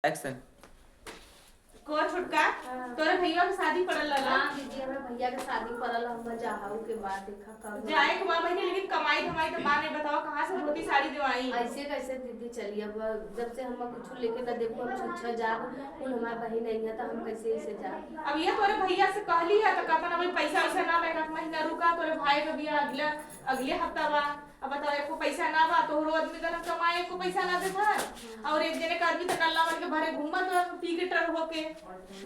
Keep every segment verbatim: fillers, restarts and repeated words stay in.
एक्शन। को छोटका, हाँ। तोरे भैया के शादी पड़ल रहल। हाँ दीदी, हमरा भैया के शादी पड़ल, हम जाहू के बाद देखा कब। जाए के बा बहिनी, लेकिन कमाई धमाई तो बा नहीं, बताओ कहाँ से धोती साड़ी देवाई? ऐसे कैसे दीदी चली? अब जब से हम कुछ लेके ना देखो, हम छुच्छा जाब, कुल हमार बहिन आई है, तो हम कैसे ऐसे जाब? अब ये तोरे भैया से कहली है, तो कहता ना भाई पैसा वैसा ना बा, एक आध महीना रुका, तोरे भाई का बियाह अगला, अगले हफ्ता बा। अब बताओ, एको पैसा ना बा, तोहरो आदमी का ना कमाए, एको पैसा ना देत है। और एक जने का आदमी तो नल्ला बन के भरे घूमत बा, पी के टर होके।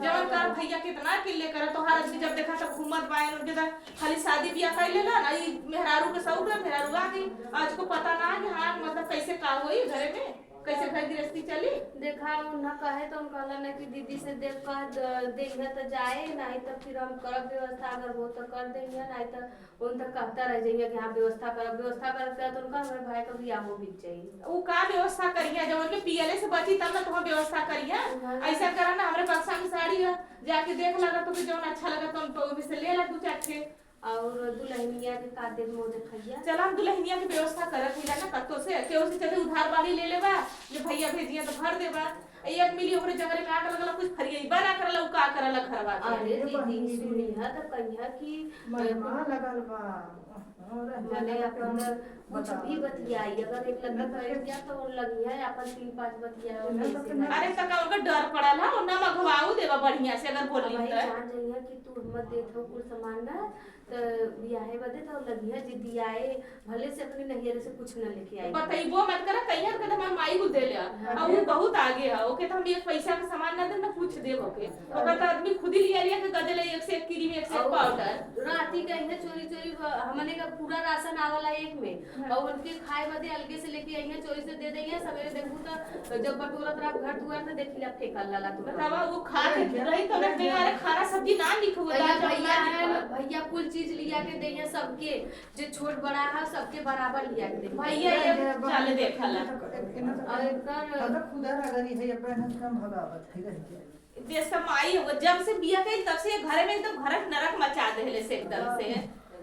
जवन कर भैया कितना अकेले कर, तोहार आदमी जब देखा तब घूमत बायन, उनके तो खाली शादी बियाह कर लेला ना, ई मेहरारू के शौक है, मेहरारू आ गई। आज को पता ना है कि हाँ, मतलब कैसे का होई घरे में, कैसे घर गृहस्थी चली। देखा, उ ना कहे तो उन कहला ना कि दीदी से देख कह द-, देंगे तो जाए, नहीं तो फिर हम करब व्यवस्था, अगर हो तो कर देंगे, नहीं तो उन तक कहता रह जाइए कि हाँ, व्यवस्था करब, व्यवस्था करब, करब, तो उनका हमारे भाई का बियाह हो बीत जाई। उ का व्यवस्था करिया, जब उनके पियले से बची तब ना तुम व्यवस्था करिया। हाँ। ऐसा करा ना, हमरे बक्सा में साड़ी है, जाके देख लगा तो जौन अच्छा लगा तो उन पे से ले ला दू चार ठे। और दुल्हनिया के का देब मुँह देखैया? चला, हम दुल्हनिया के व्यवस्था करत ही ना कत्तो से, केहू से चली उधार बाड़ी ले लेबा, जे भैया भेजिया तो भर देबा। एक मिली ओकरे जंगल में आग लगल, कुछ फरियइबा ना करला, उ का करला घरवा के। अरे अरे दीदी, बहिनी। सुनी है तो कहिया कि महिमा लगल बा। और माने लगा अपन अपन कुछ बता। भी बतियाई, अगर एक लगी ना तो बैठ गया तो लगी है अपन तीन पाँच बतिया ना तो ऐसे फिर ना। अरे तो का उनका डर पड़ल है, उन्ना मघवाऊ देवा बढ़िया से अगर बोली अब भाई तो। जान जाइए कि तू हमर देत हो कुल सामान ना, तो बियाहे बदे तो लगी है जिदियाए, भले से अपने नैहरे से कुछ न लेके आई। बतइबो मत करा, कहिया के हमार माई को दे ले। हाँ। अब वो बहुत आगे है, ओके तो हम एक पैसा का सामान ना दे, ना कुछ देब ओके। ओकर तो आदमी खुद ही लिया लिया के गदे ले, एक से एक क्रीम, एक से एक और पाउडर। राती के अइहे चोरी चोरी, ब-, हमने का पूरा राशन आवला एक में, हाँ। और उनके खाए बदे अलगे से लेके अइहे, चोरी से दे देइहे। सवेरे देखू तो जब बटोरत रहा घर दुआर तो देखिला फेंकल लाला तू। बतावा, वो खा के अरे, रही तो अरे, अपने अरे, खाना सब्जी ना निक हुआ, भैया, दाल चावल भैया ना निक है हुआ। ना, भैया कुल चीज लिया के देइहे सबके। जे छोट बड़ा है, सबके बराबर लिया के दे। भैया, ये ये बा-, चाले देखला। इतना तो, इतना तो और एकर हम तो खुदा रगड़ी है, ये बहन से हम भगावत है, रह गया। जैसे माई हो, जब से बिया कइल, तब से ये घरे में एकदम घर नरक मचा देले से एकदम से।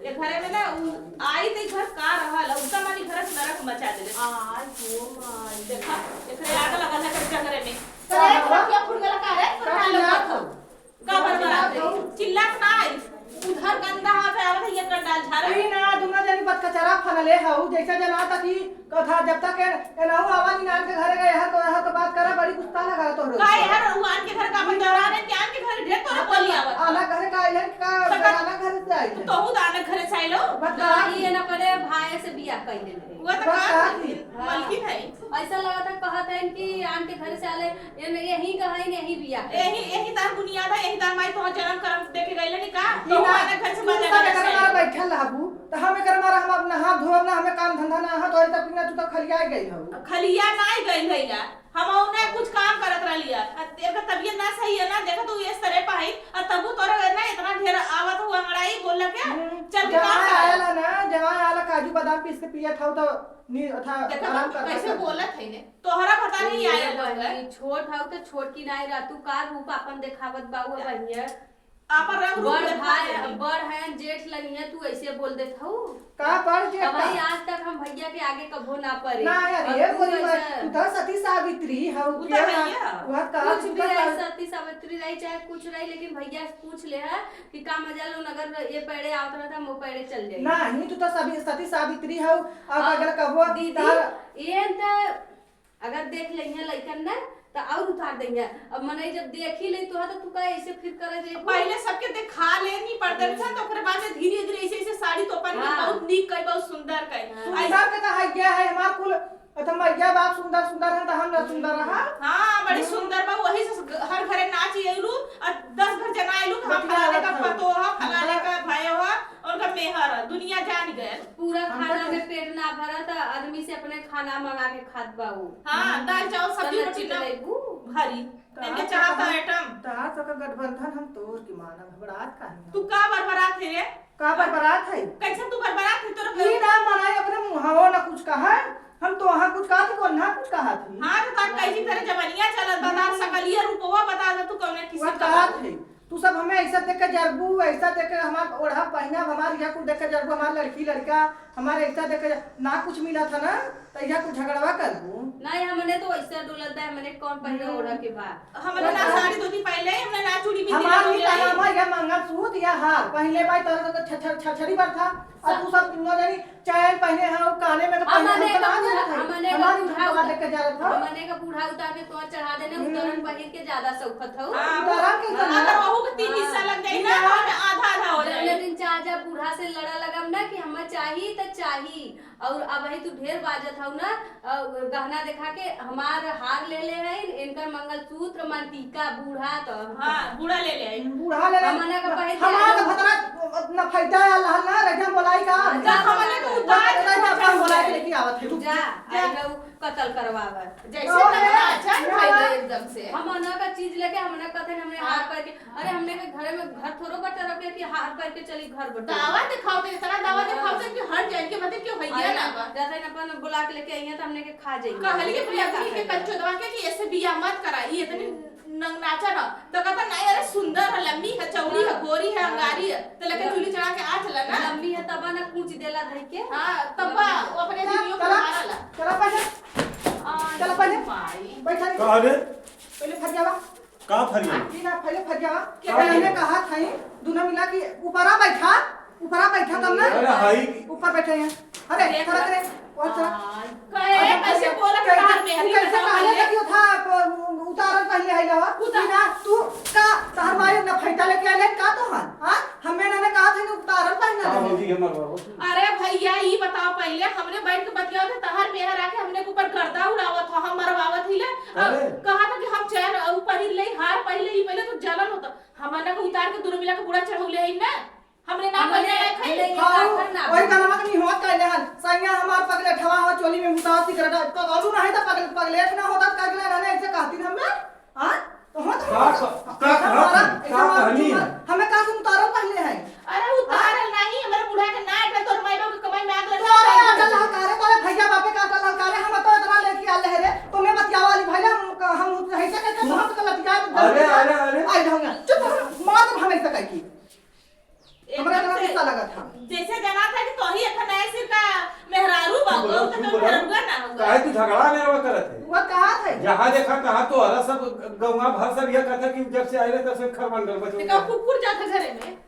ये घरे में ना, उ आई तो घर का रहल, उनका मानी घर नरक मचा देले। आई हो माई। देखा, एकरे आग लगल है कर जंगरे में। तो एक रुपया फूट गला का रे, तो का ना लोग लगा? का बरबरात है? चिल्लात ना है। उधर गंदा हाथ है, आवत है, ये कंडाल झाड़ा। ई ना, दुनो जनी बतकचरा फनले हऊ, जैसे जना तक ई कथा, जब तक ए-, एनाहू आवा इनार के घरे गए, हर को, हर को बात करा, बड़ी गुस्सा लगा तोहरो। का यार, उ आन के घर का अपन दौरान है, क्या आन के घर ढेर तोरा बोली आवत? आना घरे का, इधर का, सका- आना घर से आई। तो तोहू तो आना घरे से आइलो। बता। ई एना परे भाई से बियाह कइले रहे। वो तो बता का दी। मलकिन है। ऐसा लगा था, कहत है कि आन के घर से आले, ये न-, यही कहा है, यही बिया। यही, यही तार बुनियाद है, यही तार माई तोहर जन्म कर्म देके गइले नी का? ई तो ना, हमारे घर से तू बाहर सब आने एकर से। मारे बैठल रहबू, तो हम एकर मारे हम अब नहा धोब ना, हमें काम धंधा ना, हाँ, तो ऐसा पीना तू तो खलिया गई हो। खलिया ना ही गई भैया, हम उन्हें कुछ काम करत रहलिया। आ, एकर तबियत ना सही है ना, देखा तू ये सरे पाई, और तबू तोरा ना इतना ढेर आवत हुआ अंगड़ाई बोल के, हम्म, चल के काम जवान कर। आयल है ना, जवान आयल काजू बादाम पीस के पियत हो तो नी-, अथा, देखा आराम तो कर कैसे सकत। बोलत है ने, तोहरा पता नहीं ये आयल होगा। बहिनी, छोट हऊ तो छोट की नाई रह, तू का रूप आपन देखावत बाऊ अब बहिया? आपन रंग रूप बड़ देखा भाई, दे। बड़ हैं, जेठ लगिया, तू ऐसे बोल देत हऊ। का बड़ जेठ अब भाई, का? आज तक हम भैया के आगे कभो ना पड़े। ना, अरे, अब तू बोली मत, ऐसा तू तो सती सावित्री हऊ, उ तो के ना, भैया। वह का, कुछ तू भी तो रही, सा- सती सावित्री रही, चाहे कुछ रही, लेकिन भैया से पूछ ले है कि का मजा लो, अगर ये पैड़े आवत रहता, हम वो पैड़े चल जाई। नहीं, तू तो सभी सती सावित्री हऊ, अब अब अगर कभो दीदी, तार- ये त अगर देख लेइहे लइकन न, त और उतार देइहे। अब मनई जब देखी ले तोहा, त तू का ऐसे फिर करे जेबू? पहले सबके देखा ले नी पर्दन से, हम्म। तो ओकरे बाद में धीरे-धीरे ऐसे-ऐसे साड़ी तो अपन के हाँ। बहुत नीक कई, बहुत सुंदर कई। हाँ। ऐसे सुंदर के तो हइया है, हमार कुल, अथ मइया बाप सुंदर-सुंदर है, त हम ना सुंदर हम्म। रहा। हाँ, बड़ी हम्म। सुंदर बा, वही से ग-, हर घरे नाच अइलू, और दस घर जना अइलू कि हम बतिया फलाने का रखा। पतोह, फलाने हाँ। का भाई हो, उनका मेहर, दुनिया जान गए। पूरा हम खाना तो में पेट ना भरा, त आदमी से अपने खाना मंगा के खात बा उ। हाँ, हम्म। दाल चावल सब्जी त रोटी नचित ना लेबू। भरी। त इनके आज चाहता तक हम, item। त आज तक गठबंधन हम तोड़ के मानब, घबरात काहे ना? तू का बरबरात है रे? का बरबरात है? कैसे तू बरबरात है? तोरा ई ना मनाई अपने मुहावो ना कुछ कहा, हम तो वहाँ कुछ कहा थी, को ना कुछ कहा थी। हाँ, तो बात कैसी तेरे जवनिया चलत बता, हम्म। सकलिया रूपवा बता दे, तू कौन किसी वह का कहा बाबू? थी। तू सब हमें ऐसा देख के जरबू, ऐसा देख के हमार ओढ़ा पहिना, हमार यह कुल देख के जरबू, हमार लड़की लड़का, हमारे ऐसा देख के ज-, ना कुछ मिला था ना, तो यह कुछ झगड़वा करबू। नहीं, हमने तो वैसे डोलत बा, हमने कौन पहिरे ओढ़ा के बा। हमने ना साड़ी धोती पहले, हमने ना चूड़ी बिंदी हमार भी लगावले। तनामा या मंगलसूत्र या हार पहले भाई, तोरा तो छ-, छ-, छछरी बार था, और हाँ। तू सब तीनों जनी चैन पहने हैं, वो काने में तो पहने हमने हैं, का तो ना बूढ़ा, जात है। हमने का हमारी बूढ़ा उठा उतार, देख के जात था। हमने का बूढ़ा उतार के तो चढ़ा देने, हम्म। उतरन पहिर के ज्यादा सौखत हो। हाँ, उतरन के हाँ, तो वहू के तीन हाँ। हिस्सा लग जाई ना, हाँ। तो हमें आधा आधा हो जाई। जौने दिन चाहे जा बूढ़ा से लड़ा लगम ना कि हमें चाही त चाही, और अबही तू ढेर बाजत हऊ ना, अ, गहना देखा के हमार हार ले ले है, इनकर मंगलसूत्र, मन टीका, बूढ़ा तो हम हाँ, बूढ़ा ले ले आई। बूढ़ा ले ले। हमना का पहिर के हमार आयो। तो भतरा अपना फायदा है, अल्लाह ना, रजा बोलाई का? जा, हमने तो उतार के रजा बोलाई के लेके आवत है। जा, जा। आई गऊ कत्ल करवावे। जैसे तो तमाचा ना, भाई एकदम से। हमना का चीज लेके हमना कहते हैं, हमने हाँ। हार पहन के अरे, हमने के घरे में घर थोड़ो बटा रखे कि हार पहन के चली घर बटा। दावा दिखाओ तो, इतना दावा हाँ। दिखाओ तो कि हट जाए, इनके मतलब क्यों भैया अरे, ना बा। जैसे ही अपन बुला के लेके आई हैं, तो हमने के खा जाइए। कहली के प्रिया के कच्चो दवा के कि ऐसे बिया मत करा, ये इतनी नंगनाचा ना। तो कहता, "नहीं, अरे, सुंदर है, लम्बी है, चौड़ी है, हाँ। गोरी है, हाँ। अंगारी है।" तो लेके हाँ। चूली चढ़ा के आ चला ना। लम्बी है, तबा ना कूच देला धई के। हाँ, तबा, लम्बी है। वो अपने चला, दीदियों को चला, मारा ला। चला पहले। आ, चला पहले। माई। बैठा रही। का रे? पहले फरियावा। का फरिया? ई ना, पहले फरियावा। का पहले फरिया? हमने कहा था, दोनों मिला कि ऊपरा बैठा, ऊपरा बैठा तब ना। अरे, हाई। ऊपर बैठे हैं। अरे, देख थोड़ा ला। तेरे, और थोड़ा। हाँ, कहे, अच्छा, कैसे फरिया। बोला कै-, तार में, तू हरी कैसे बताओ कहले पहले। कि था, प-, उतारल पहले है लवा? उतार। ई ना, तू का, तार मारे ना फैता लेके आले, का तो हन? हाँ? हमें ना, ना कहा था, ना उतारल पहनना हाँ, था। भौजी, हमार बाबू। अरे भैया, ई बताओ पहले, हमने बैठ के बतियावत है, तहार मेहर आके हमने के ऊपर गर्दा उड़ावत हो, हम मरवावत ही ले। अब अरे। कहा था कि हम चैन, ऊ पहिर ले, हार पहिर ले, ई पहले तो जलन होता। हमने के उतार के दुर्मिला के बूढ़ा चढ़ौले है ना। हमने ना हमने, पहले रखे। हमने ये हाँ, आखर ना वही बोले। गलवा के निहोत कहले हन। सैया हमार पगले ठवा हो, चोली में भूता सिगरेट, कगलू नहीं तो पगल-, पगलेट ना होता, कगले रहने ऐसे कहती हमें। हाँ? तो होत का, रहो। का, ऐसा का, हमारा, का ऐसा हमारा कहनी चुम्मा, है? हमें का तुम उतारल पहले है? अरे उतारल नहीं, हमारे बूढ़ा के ना है, तोर माई बाप के कमाई में आग लगा तोरे दे। आटा ललकारे, तोरे भैया बापे का आटा ललकारे, हम तो इतना लेके आले है रे। तुम्हें बतियावा वाली भैया, हम, हम ऐसे कैसे बहुत गलत याद अरे, अरे, अरे। आई रहूंगा। चुप रहो, मार दे हमें ऐसा कह की। हमरा एकदम इतना से गुस्सा लगा था। जैसे जना था कि तोही एक नए सिर का मेहरारू बा, चुप रहो, तो चुप रहो। मेहरारुआ ना हुआ। काहे तू झगड़ा मेरवा करत है? वो कहा था? जहाँ देखा तहाँ तो अरा सब गौवा भर सब यह कहता कि जब से आए रहे तब से खरमंडल मच तो गया। का कुकुर जाता घरे में?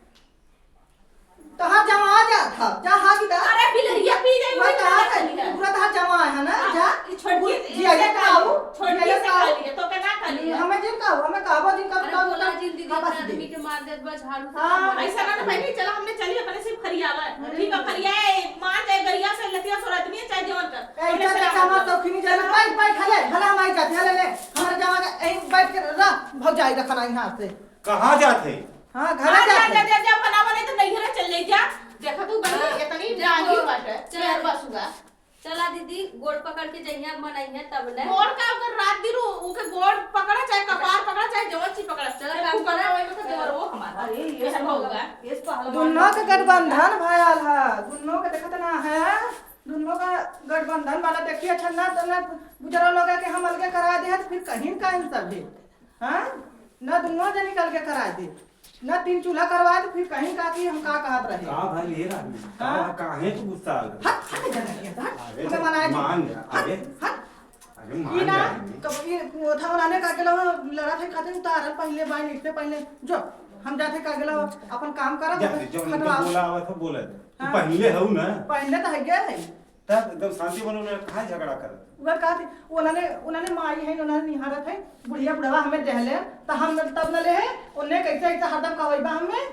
तहार जमा आ जात था, जा हाथ दा। अरे बिलरिया पी जाई, वो वही कहा खाना था, खाली है। पूरा तहार जमा है ना, हाँ, जा। ये छोटकी कुकुर से जिया ये खाली, खाऊ, छोटकी जिया से खाऊ। खाली है, तो का ना खाली है? हमें जिन खाऊ, हमें कहबो जिन कब अरे तब बोला तब जिंदगी वापस में दे। आदमी के मार देत बा झाड़ू से हाँ। मार ऐसा ना देत ना बा। बहनी, चला हमने चली अपने से फरियावा। हम्म। ठीक है, फरिया है, मार जाए गरिया से लतिया सोर आदमी है, चाहे जवन कर। ए, हमने इधर से से राम हमार बोल। शौकीनी जाना, बैठ, बैठ, हले, हले हम आई जाते, हले, ले। हमारे जमा के, ए, बैठ के रह, भग जाएगा खाना यहाँ से। कहाँ जात है? हाँ, घर हाँ, जा, जात जा, है। जा, जा, बनावा नहीं तो नैहरे चल ले जा। देखा तू बहनी, हाँ। इतनी जा, जानी तो बाटे, चल। चेहर बसुआ। चला दीदी, गोड़ पकड़ के जइया मनइया तब ने। गोड़ का ओकर रात दिन उ-, उके गोड़ पकड़ा, चाहे कपार पकड़ा, चाहे जवन चीज पकड़ा। चला चाहे काम कुकर करा। ओए में तो देवर वो हमारा। अरे, ये ऐसा सब होगा। ये पहलवान दुन्नो के गठबंधन भयल है, दुन्नो के देखत ना है, दुन्नो का गठबंधन वाला देखिए, अच्छा ना तो ना बुजुर्ग लोग के हम अलगे करा दे, तो फिर कहीं का इन सब है, हाँ? ना दुन्नो जनी के अलगे करा दे। ना तीन चूल्हा करवाए तो फिर कहीं का कि हम का कहत रहे। का भइल हे रानी? हाँ। का, काहे तू गुस्सा आ गई? हट, हट, जरा ये हट। अरे हमें तो मनाए थे। मान जा, हट, अरे। हट। अरे मान ई ना, जा रानी। कब ई ओथा उन्होंने का के लो लड़ा थे खातिर उतारल पहले बाई निकले पहले जो हम जाते का गेलो अपन काम करब, जा, जो उनके खटवाओ। बोला आवत हो, बोला दे। तू हाँ। पहले हऊ ना। पहले तो है गए है। तब एकदम शांति बनो ना, काहे झगड़ा करत? उहे कहत ही, उन्होंने, उन्होंने माई है, उन्होंने निहारत है, बुढ़िया बुढ़वा हमें देहले, त हम तब न ले है, उन्हें कैसे, कैसे हरदम कहवई बा हमें?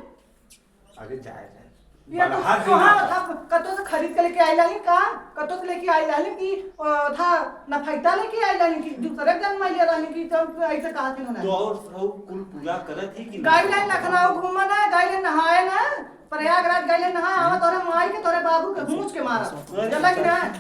अरे जाए, जाए। ये तो बलहा से कहाँ ना था, कतो से खरीद के लेके आइला ही का? कतो से लेके आइला ही कि, अ, था, नफैता लेके आइला ही कि दूसरे जन में ले रहा ही कि जब ऐसे कहा थी उन्होंने। तो और, और कुल पूजा करत ही कि ना? गाइले लखनऊ घूमना, गाइले नहाए ना, प्रयागराज गइले नहाए, आवा तोरे माई के, तोरे बाबू के, हूँच के मारा। अरे जला कि ना?